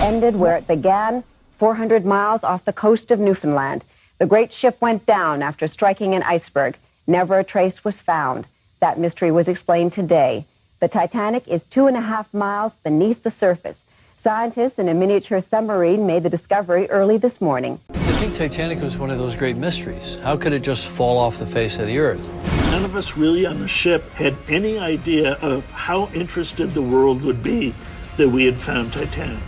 Ended where it began, 400 miles off the coast of Newfoundland. The great ship went down after striking an iceberg. Never a trace was found. That mystery was explained today. The Titanic is 2.5 miles beneath the surface. Scientists in a miniature submarine made the discovery early this morning. I think Titanic was one of those great mysteries. How could it just fall off the face of the earth? None of us really on the ship had any idea of how interested the world would be that we had found Titanic.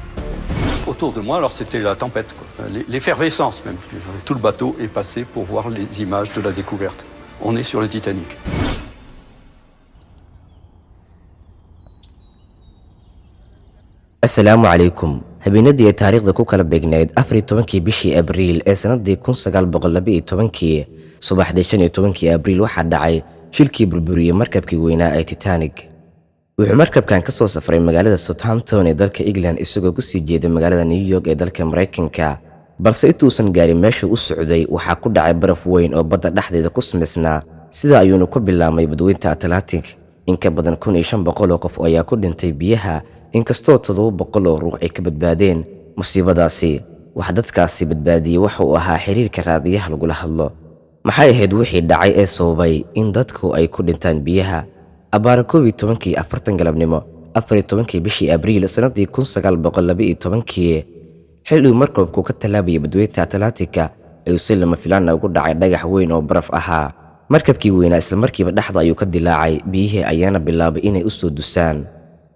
Autour de moi, alors c'était la tempête, quoi. L'effervescence même. Tout le bateau est passé pour voir les images de la découverte. On est sur le Titanic. Asalaamu calaykum. Habeenadii taariikhda ku kala beegnayd 14-kii bishii Abriil ee sanadii 1912-kii, subaxdii 15-kii Abriil, waxaa dhacay shilkii burburiyey markabkii weynaa ee Titanic. Wuxuu markabkan ka soo safray magaalada Southampton ee dalka England, isagoo kusii jeeday magaalada New York ee dalka Maraykanka. Balse intuusan gaarin meeshuu u socday, waxaa ku dhacay baraf weyn oo badda dhexdeeda ku samaysnaa. Sida ayuuna ku bilaabmay badweynta Atlantic. In ka badan 1500 oo qof ayaa ku dhintay biyaha, inkastoo 700 oo ruux ay ka badbaadeen musiibadaasi. Waxa dadkaasi badbaadiyey waxa uu ahaa xiriirka raadiyaha lagula hadlo. Maxay ahayd wixii dhacay ee sababay in dadku ay ku dhintaan biyaha? Abbaara 11:40 galabnimo, 14-kii bishii Abriil sanadii 1912-kii, xilli uu markabku ka tallaabayay badweynta Atlantika, ayuu si lama filaana ugu dhacay dhagax weyn oo baraf ahaa. Markabkii weynaa islamarkiiba dhexda ayuu ka dilaacay, biyihii ayaana bilaabay inay u soo dusaan.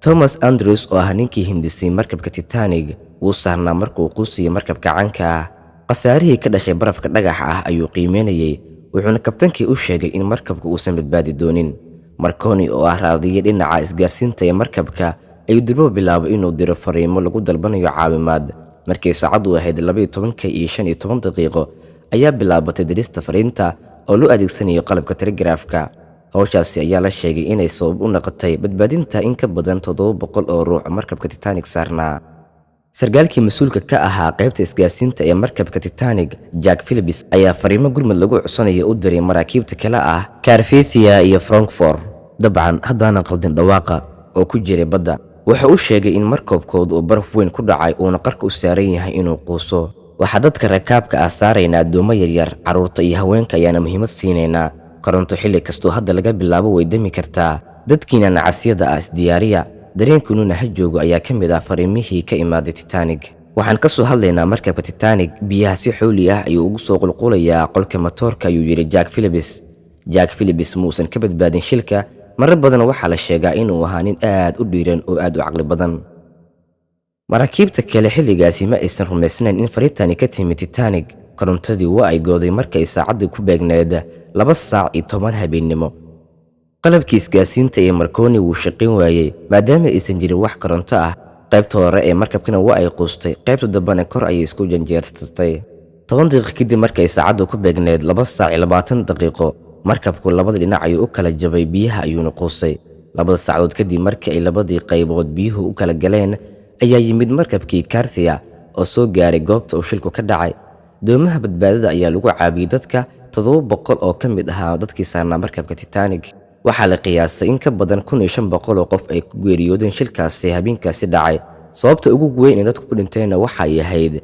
Thomas Andrews, oo ah ninkii hindisay markabka Titanic, wuu saarnaa markuu quusayay markabka caanka ah. Khasaarihii ka dhashay barafka dhagaxa ah ayuu qiimeynayey, wuxuuna kabtankii u sheegay in markabka uusan badbaadi doonin. Marconi, oo ah raadiye dhinaca isgaarsiinta ee markabka, ayuu durbo bilaabay inuu diro fariimo lagu dalbanayo caawimaad. Markii saacaddu ahayd 12:15 ayaa bilaabatay dirista fariinta oo loo adeegsanayo qalabka telegaraafka. Howshaasi ayaa la sheegay inay sabab u noqotay badbaadinta in ka badan 700 oo ruux markabka Titanic saarnaa. Sarkaalkii mas-uulka ka ahaa qaybta isgaarsiinta ee markabka Titanic, Jack Philips, ayaa fariimo gurmad lagu codsanaya u diray maraakiibta kale ah Carpathia iyo Frankfort, dabcan haddaanan qaldin dhawaaqa, oo ku jiray badda. Wuxuu u sheegay in markabkooda uu baraf weyn ku dhacay, uuna qarka u saaran yahay inuu quuso. "Waxaa dadka rakaabka ah saaraynaa addoomo yaryar, carruurta iyo haweenka ayaana muhiimad siinaynaa. Koronto xilli kastoo hadda laga bilaabo way dami kartaa. Dadkiina nacasyada ah isdiyaariya, dareenkiinuna ha joogo," ayaa ka mid ah fariimihii ka imaaday Titanic. "Waxaan ka soo hadlaynaa markabka Titanic. Biyaha si xooli ah ayuu ugu soo qulqulayaa qolka matoorka," ayuu yidhi Jack Philips. Jack Philips muusan ka badbaadin shilka. Marar badan waxaa la sheegaa inuu ahaa nin aad u dhiiran oo aad u caqli badan. Maraakiibta kale xilligaasi ma aysan rumaysnayn in fariintani ka timid Titanic. Korontadii waa ay gooday markay saacaddii ku beegneed 2:10 habeennimo. Qalabkii isgaarsiinta ee Marconi wuu shaqayn waayey, maadaama aysan jirin wax koronto ah. Qaybta hore ee markabkana waa ay quustay, qaybta dambena kor ayay isku janjeersatay. 10 daqiiqo kadib, markay saacaddu ku beegneed 2:20, markabku labada dhinac ayuu u kala jabay, biyaha ayuuna quusay. 2 saacadood kadib, markii ay labadii qaybood biyuhu u kala galeen, ayaa yimid markabkii Carpathia oo soo gaaray goobta uu shilku ka dhacay. Doomaha badbaadada ayaa lagu caabiyey dadka, 700 oo ka mid ahaa dadkii saarnaa markabka Titanic. Waxaa la qiyaasay in ka badan 1500 oo qof ay ku geeriyoodeen shilkaasi habeenkaasi dhacay. Sababta ugu weyn ee dadku ku dhinteenna waxay ahayd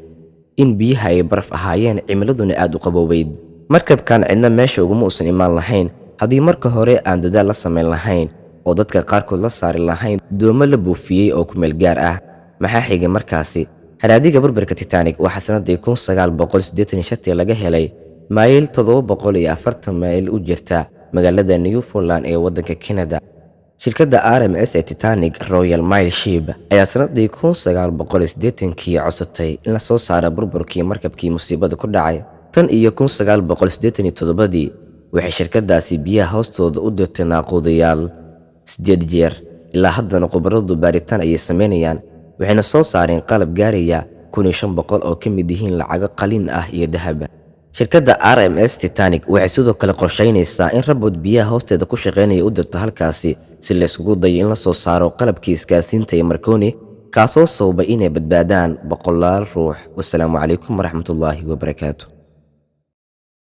in biyaha ay baraf ahaayeen, cimiladuna aad u qaboobayd. Markabkan cidna meesha uguma uusan imaan lahayn haddii marka hore aan dadaal la samayn lahayn oo dadka qaarkood la saari lahayn doomo la buufiyey oo kumeel gaar ah. Maxaa xigay markaasi? Haraadiga burburka Titanic waxaa sanadii 1985-tii laga helay mayl 740 mayl u jirta magaalada Newfoundland ee waddanka Canada. Shirkadda RMS ee Titanic, Royal Mail Ship, ayaa sanadii 1980-kii codsatay in la soo saaro burburkii markabkii musiibada ku dhacay. Tan iyo 1987-dii waxay shirkadaasi biyaha hoostooda u dirtay naaquudayaal 8 jeer. Ilaa haddana khubaradu baaritaan ayay sameynayaan, waxayna soo saareen qalab gaaraya 1500 oo ka mid yihiin lacago qalin ah iyo dahab. Shirkadda RMS Titanic waxay sidoo kale qorsheynaysaa in robot biyaha hoosteeda ku shaqeynaya u dirto halkaasi, si la isugu dayo in la soo saaro qalabkii isgaarsiinta ee Marconi, kaasoo sababay inay badbaadaan boqolaal ruux. Wasalaamu calaykum waraxmatullaahi wabarakaatu.